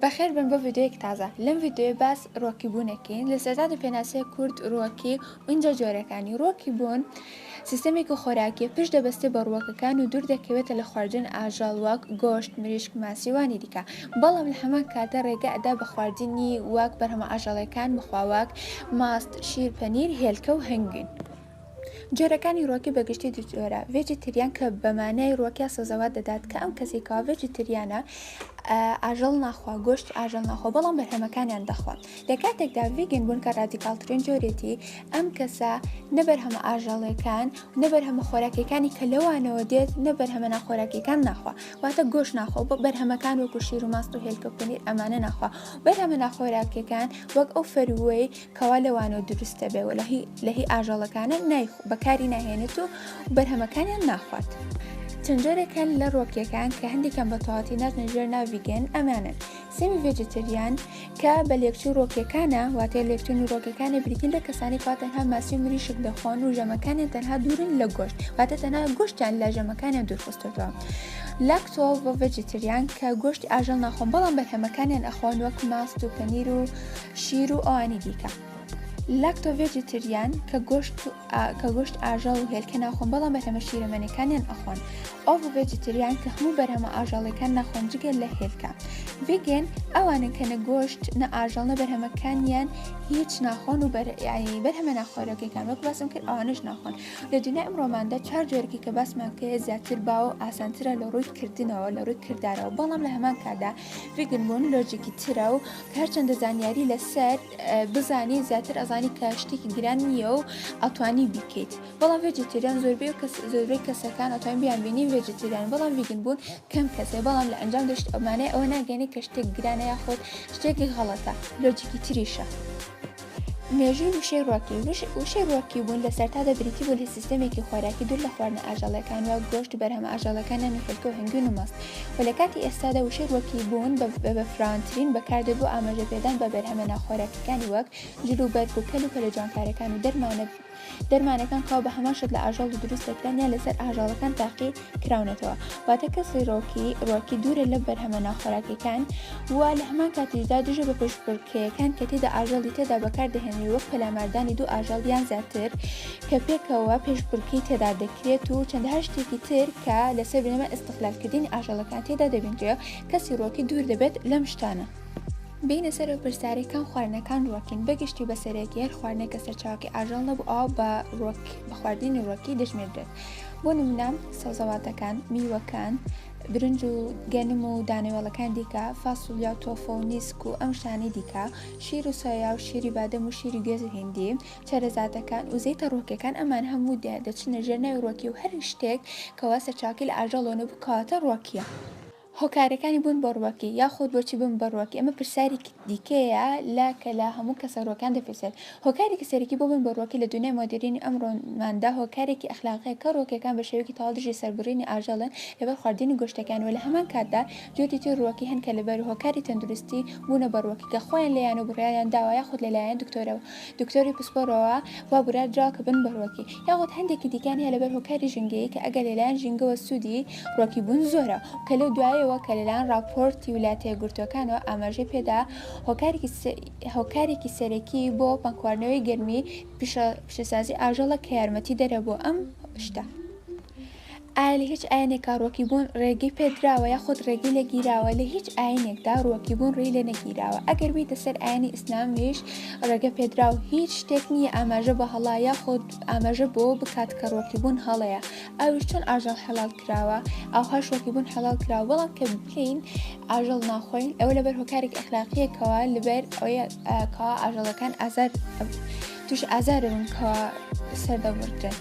بەخێر بێن بۆ ڤیدیۆیەکی تازە لەم ڤیدیۆیە باس ڕوەکی بوون ئەکەین لە سەرەتادا پێناسەی کورد ڕوەکی و ئینجا جۆرەکانی ڕوەکی بوون سیستەمێکی خۆراکیە پشت دەبەستێ بە ڕوەکەکان و دوور دەکەوێتە لە خواردن ئاژەڵ وەک گۆشت مریشک ماسی وانی دیکە بەڵام لە هەمان کاتدا ڕێگە ئەدا بە خواردنی وەک بەرهەمە ئاژەڵیەکان بخوا وەک ماست شیر پەنیر هێلکە و هەنگوین. جۆرەکانی ڕوەکی بە گشتی دوو جۆرە، vegetarian کە بە مانای ڕوەک یا سەوزەوات دەدات کە ئەم کەسەی کەوا vegetarian ە ئاژەڵ ناخوا، گۆشتی ئاژەڵ ناخوا بەڵام بەرهەمەکانیان دەخوا. لە کاتێکدا vegan بوون کە ڕادیکاڵترین جۆرێتی، ئەم کەسە نە بەرهەمە ئاژەڵیەکان و نە بەرهەمە خۆراکیەکانی کە لەوانەوە دێت نە بەرهەمە ناخۆراکیەکان ناخوا. واتە گۆشت ناخوا و بەرهەمەکان وەکو شیر و ماست و هێلکە و پەنیر ئەمانە ناخوا. بەرهەمە ناخۆراکیەکان وەک ئەو فەرووەی کەوا لەوانەوە دروست دەبێ و لە هی ئاژەڵەکانە بەکاری ناهێنێت و بەرهەمەکانیان ناخوات. چەند جۆرێک هەن لە ڕوەکیەکان کە هەندێکیان بە تەواوەتی ناچنە ژێر ناو vegan ئەمانەن، semi vegetarian کە بە لێکچوو ڕوەکیەکانە واتە لێکچوونی ڕوەکەکانە بریتین لە کەسانی کەوا تەنها ماسی و مریشک دەخۆن و ژەمەکانیان تەنها دوورن لە گۆشت واتە تەنها گۆشتیان لە ژەمەکانیان دوورخستۆتەوە. lacto vegetarian کە گۆشتی ئاژەڵ ناخۆن بەڵام بەرهەمەکانیان ئەخۆن وەک ماست و پەنیر و شیر و ئەوانی دیکە. lacto vegetarian کە گۆشت کە گۆشت ئاژەڵ و هێلکە ناخۆن بەڵام بەرهەمە شیرەمەنیەکانیان ئەخۆن. ovo vegetarian کە هەموو بەرهەمە ئاژەڵیەکان ناخۆن جگە لە هێلکە. vegan ئەوانن کە نە گۆشت نە ئاژەڵ نە بەرهەمەکانیان هیچ ناخۆن و بەر یانی بەرهەمە ناخۆرەکەکان وەک باسم کرد ئەوانەش ناخۆن. لە دنیای ئەمڕۆماندا چوار جۆرەکەی کە باسمان کرد زیاتر باوە و ئاسانترە لە ڕووی کردنەوە لە ڕووی کردارەوە بەڵام لە هەمان کاتدا vegan بوون لۆجیکی ترە و هەرچەندە زانیاری لەسەر بزانی زیاتر ئەزانی کە شتێکی گران نییە و ئەتوانی بیکەیت بەڵام vegetarian زۆربەی کەس زۆربەی کەسەکان ئەتوانین بیان بینی vegetarian بەڵام vegan بوون کەم کەسێ بەڵام لە ئەنجام دەشت ئەمانەی ئەوە ناگەێنێ کە شتێک گرانە یاخود شتێکی غەڵەتە لۆجیکی تریشە. مێژووی وشەی ڕۆکی وشەی ڕۆکی بوون لە سەرتادا بریتی بوو لە سیستەمێکی خۆراکی دوور لە خواردنە ئاژەڵیەکان وەک گۆشت و بەرهەمە ئاژەڵەکان نان و هێلکە و هەنگوین و ماست و لە کاتی ئێستادا وشەی ڕۆکی بوون بە بەفراوانترین بەکاردێت بۆ ئاماژەپێدان بە بەرهەمە ناخۆراکیەکانی وەک جل و بەرگ و کەل و پەلە جوانکاریەکان و دەرمانە دەرمانەکان کەوا بە هەمان شت لە ئاژەڵ دروست دەکران یان لەسەر ئاژەڵەکان تاقی کراونەتەوە واتە کەسی ڕۆکی ڕۆکی دوورە لە بەرهەمە ناخۆراکیەکان و لە هەمان کاتیشدا دژە بە پێشبڕکێیەکان کە تێدا ئاژەڵی تێدا بەکاردەهێنرێت وەک پەلاماردانی دوو ئاژەڵ یان زیاتر کە پێکەوە پێشبڕکێی تێدا دەکرێت و چەندەها شتێکی تر کە لەسەر بنەمای ئیستغلالکردنی ئاژەڵەکان تێدا دەبینرێت کەسی ڕۆکی دوور دەبێت لەم شتانە. بێینە سەر ئەو پرسیارەی کام خواردنەکان ڕووەکین؟ بەگشتی و بەسەرەکی هەر خواردنێک کە سەرچاوەکەی ئاژەڵ نەبوو ئەوا بە ڕووەک بە خواردنی ڕووەکی دەژمێردرێت. بۆ نمونە سەوزەواتەکان، میوەکان، برنج و گەنم و دانەوێڵەکان دیکە، فاسۆلیا و تۆفۆ و نیسک و ئەم شتانەی دیکە، شیر و سۆیا و شیری بادەم و شیری گوێز و هیندی، چەرەزاتەکان و زەیتە ڕووەکیەکان ئەمانە هەموو دەچنە ژێر ناوی ڕووەکی و هەر شتێک کەوا سەرچاوەکەی لە ئاژەڵەوە نەبوو کەواتە ڕووەکیە. هۆکارەکانی بوون بە ڕووەکی یاخود بۆچی بوون بە ڕووەکی ئەمە پرسیارێکی دیکەیە لە کە لە هەموو کەسە ڕووەکان دەپرسێت هۆکارێکی سەرەکی بۆ بوون بە ڕووەکی لە دونیای مۆدێرینی ئەمڕۆماندا هۆکارێکی ئەخلاقیە کە ڕووەکیەکان بە شێوەیەکی تەواو دژی سەربڕینی ئاژەڵن لەبەر خواردنی گۆشتەکان و لە هەمان کاتدا جۆری تری ڕووەکی هەن کە لەبەر هۆکاری تەندروستی بوونە بە ڕووەکی کە خۆیان لێیان و بڕیاریان داوە یاخود لەلایەن دکتۆرەوە دکتۆری پسپۆڕەوە وا بڕیار دراوە کە بن بە ڕووەکی یاخود هەندێکی دیکەیان هەیە لەبەر هۆکاری ژینگەیی کە ئەگەر لەلایەن ژینگەوە سوودی ڕووەکی بوون زۆرە و کە لەو دوایەوە کە لەلایەن ڕاپۆرتی ولایەتە یەکگرتووەکانەوە ئاماژەی پێدا هۆکارێکی هۆکارێکی سەرەکی بۆ پەنگخواردنەوەی گەرمی پیشەسازی ئاژەڵە کە یارمەتیدەرە بۆ ئەم شتە. ئایا لە هیچ ئاینێکا ڕووەکی بوون ڕێگەی پێدراوە یاخود ڕێگەی لێ گیراوە؟ لە هیچ ئاینێکدا ڕووەکی بوون ڕێی لێ نەگیراوە ئەگەر بیتە سەر ئاینی ئیسلامیش ڕێگە پێدراو هیچ شتێک نییە ئاماژە بە هەڵە یاخود ئاماژە بەوە بکات کە ڕووەکی بوون هەڵەیە ئەویش چۆن ئاژەڵ حەڵاڵ کراوە ئەوهاش ڕووەکی بوون حەڵاڵ کراوە بەڵام کە بڵێین ئاژەڵ ناخۆین ئەوە لەبەر هۆکارێکی ئەخلاقیەکەوە لەبەر ئەوەیە کەوا ئاژەڵەکان ئازار تووشی ئازار دەبن کەوا سەردەبڕدرێن.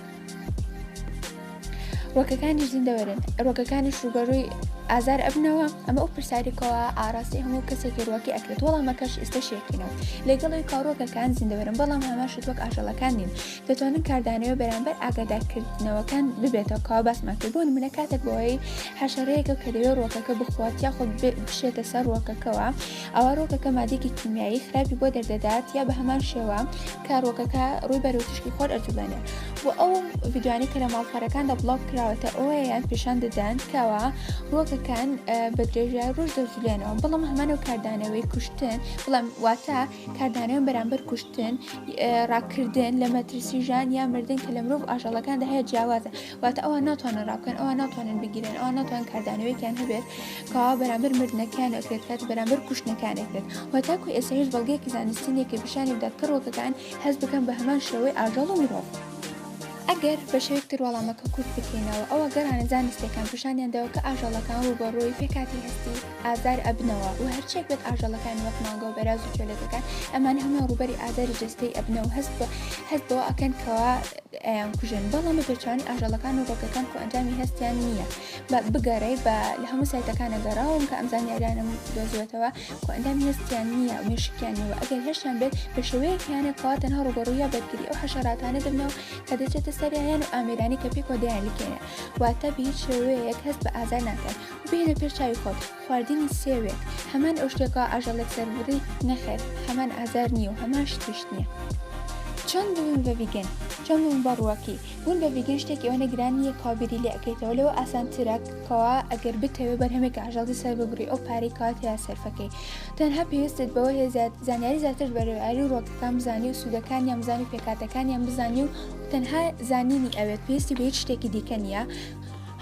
ڕۆکەکانیش زیندەوەرن ڕۆکەکانیش ڕووبەڕووی ئازار ئەبنەوە ئەمە ئەو پرسیارێکەوە ئاراستەی هەموو کەسێکی ڕوەکی ئەکرێت وەڵامەکەش ئێستا شێکینەوە لەگەڵی کاڕۆکەکان زیندەوەرن بەڵام هەمان شت وەک ئاژەڵەکان نین دەتوانن کاردانەوە بەرامبەر ئاگادارکردنەوەکان ببێتەوە کەوا باسمان کرد بۆ نمونە کاتێک بۆی حەشەرەیەکە کە دەوێت ڕۆکەکە بخوات یاخود بشێتە سەر ڕۆکەکەوە ئەوا ڕۆکەکە مادێکی کیمیایی خراپی بۆ دەردەدات یا بە هەمان شێوە کە ڕۆکەکە ڕووی بەرەو تیشکی خۆر ئەجوڵێنێ. و ئەو ڤیدیۆانەی کە لە ماڵپەڕەکاندا بڵاو کراوەتە ئەوەیان پیشان دەدەن کەوا ڕووەکەکان بە درێژای ڕۆژ دەجولێنەوە بەڵام هەمان ئەو کاردانەوەی کوشتن بەڵام واتە کاردانەوە بەرامبەر کوشتن ڕاکردن لە مەترسی ژان یا مردن کە لە مرۆڤ ئاژەڵەکاندا هەیە جیاوازە واتە ئەوان ناتوانن ڕابکەن ئەوان ناتوانن بگیرن ئەوان ناتوان کاردانەوەیەکیان هەبێت کەوا بەرامبەر مردنەکان ئەکرێت کات بەرامبەر کوشتنەکان ئەکرێت و تاکو ئێستا هیچ بەڵگەیەکی زانستی نییە کە پیشانی بدات کە ڕووەکەکان هەست بکەن بە هەمان شێوەی ئاژەڵ و مرۆڤ. ئەگەر بە شێوەیەک تر وەڵامەکە کورت بکەینەوە، ئەوا گەڕانە زانستیەکان پیشانیان داوە کە ئاژەڵەکان ڕووبەڕووی پێکهاتەی هەستی ئازار ئەبنەوە و هەرچیەک بێت ئاژەڵەکانی وەک مانگا و بەراز و چۆلەکەکان ئەمانە هەموویان ڕووبەری ئازاری جەستەیی ئەبنەوە و هەست بە هەست بەوە ئەکەن کەوا ئەیانکوژن بەڵام بە پێچەوانەی ئاژەڵەکان و ڕووەکەکان کۆئەندامی هەستیان نییە بە بگەڕێ بە لە هەموو سایتەکانە گەڕاوم کە ئەم زانیاریانەم دۆزیوەتەوە کۆئەندامی هەستیان نییە و مێشکیان نییە و ئەگەر هەشیان بێت بە شێوەیەک هەیانە کەوا تەنها ڕووبەڕووی یا بەرگری ئەو حەشەراتانە دەبنەوە کە دەچێتە سەریان و ئامێرانی کە پێکەوە دەیانلکێنێ واتە بە هیچ شێوەیەک هەست بە ئازار ناکەن و بهێنە پێش چاوی خۆت خواردنی سێوێک هەمان ئەو شتێکە ئاژەڵێک سەربڕی نەخێر هەمان ئازار نییە و هەمان شتیش نییە. چۆن ببم بە ڤیگەن؟ چۆن ببم بە ڕووەکی؟ بوون بە ڤیگەن شتێکی ئەوەنە گران نییە کەوا بیری لێ ئەکەیتەوە لەوە ئاسانترە کەوا ئەگەر بتەوێ بەرهەمێکی ئاژەڵی سەر ببڕی ئەو پارەی کەوا تێیا سەرفەکەی تەنها پێویستت بەوە هەیە زیاد زانیاری زیاتر بەرەواری ڕووەکەکان بزانی و سوودەکانیان بزانی و پێکهاتەکانیان بزانی و تەنها زانینی ئەوێت پێویستی بە هیچ شتێکی دیکە نییە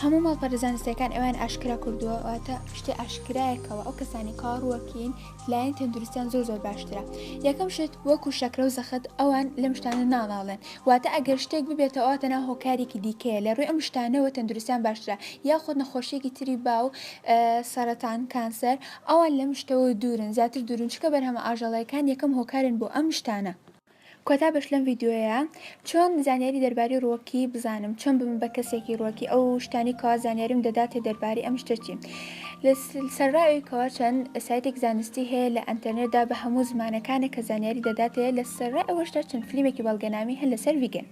هەموو ماڵپەرە زانستیەکان ئەویان ئاشکرا کردووە واتە شتێ ئاشکرایە کەوا ئەو کەسانی کەوا ڕووەکین لایەنی تەندروستیان زۆر زۆر باشترە یەکەم شت وەکو شەکرە و زەخت ئەوان لەم شتانە ناناڵێن واتە ئەگەر شتێک ببێتەوە تەنها هۆکارێکی دیکەیە لە ڕووی ئەم شتانەوە تەندروستیان باشترە یاخود نەخۆشیەکی تری باو سەرەتان کانسەر ئەوان لەم شتەوە دوورن زیاتر دوورن چونکە بەرهەمە ئاژەڵیەکان یەکەم هۆکارن بۆ ئەم شتانە. کۆتا بەش لەم ڤیدیۆیە چۆن زانیاری دەربارەی ڕووەکی بزانم چۆن ببم بە کەسێکی ڕووەکی ئەو شتانی کەوا زانیاریم دەداتێ دەربارەی ئەم شتە چین لە سەرڕای کەوا چەند سایتێک زانستی هەیە لە ئەنتەرنێتدا بە هەموو زمانەکانێک کە زانیاری دەداتێ لە سەرڕای ئەوەشدا چەند فلیمێکی بەڵگەنامی هەن لەسەر ڤیگەن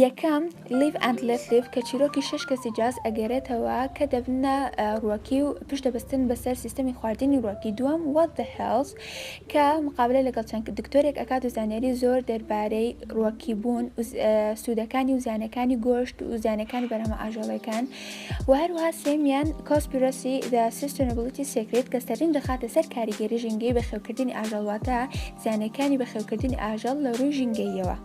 یەکەم، Live and Let Live، کە چیرۆکی شەش کەسی جاز ئەگێرێتەوە کە دەبنە ڕووەکی و پشت دەبەستن بەسەر سیستەمی خواردنی ڕووەکی. دووەم، What the Health، کە مقابلە لەگەڵ چەند دکتۆرێک ئەکات و زانیاری زۆر دەربارەی ڕووەکی بوون و سوودەکانی و زیانەکانی گۆشت و زیانەکانی بەرهەمە ئاژەڵیەکان و هەروەها سێیەمیان، Cowspiracy، The Sustainability Secret، کە سەرنج دەخاتە سەر کاریگەری ژینگەیی بەخێوکردنی ئاژەڵ واتە زیانەکانی بەخێوکردنی ئاژەڵ لە ڕووی ژینگەییەوە.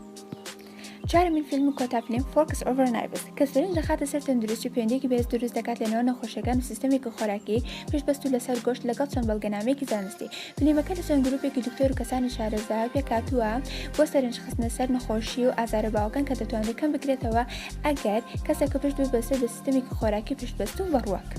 چوارەمین فیلم و کۆتا فیلم Forks Over Knives کە سەرنج دەخاتە سەر تەندروستی و پەیوەندییەکی بەهێز دروست دەکات لە نێوان نەخۆشیەکان و سیستەمێکی خۆراکی پشت بەستوو لەسەر گۆشت لەگەڵ چەند بەڵگەنامەیەکی زانستی. فیلمەکە لە چەند گروپێکی دکتۆر و کەسانی شارەزا پێکهاتووە بۆ سەرنج خستنە سەر نەخۆشی و ئازارە باوەکان کە دەتوانرێت کەم بکرێتەوە ئەگەر کەسەکە پشت ببەستێت بە سیستەمێکی خۆراکی پشت بەستوو بە ڕووەک.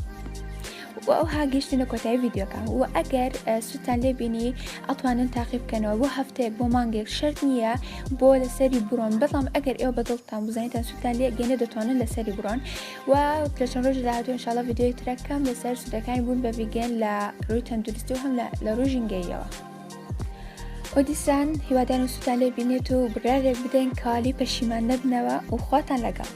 و ئەوها گەیشتینە کۆتایی ڤیدیۆکە و ئەگەر سوودتان لێ بینی ئەتوانن تاقی بکەنەوە بۆ هەفتەیەک بۆ مانگێک شەرت نییە بۆ لەسەری بڕۆن بەڵام ئەگەر ئێوە بەدڵتان بزانیتان سوودتان لێ گەێنێ دەتوانن لەسەری بڕۆن و لە چەند ڕۆژی داهاتوو ان شاء الله ڤیدیۆی ترەکەم لەسەر سوودەکانی بوون بە ڤیگەن لە ڕووی تەندروستی و هەم لە ڕووی ژینگەییەوە. و دیسان هیوادارم سوودتان لێ بینێت و بڕیارێک بدەن کەوا لێی پەشیمان نەبنەوە و خواتان لەگەڵ.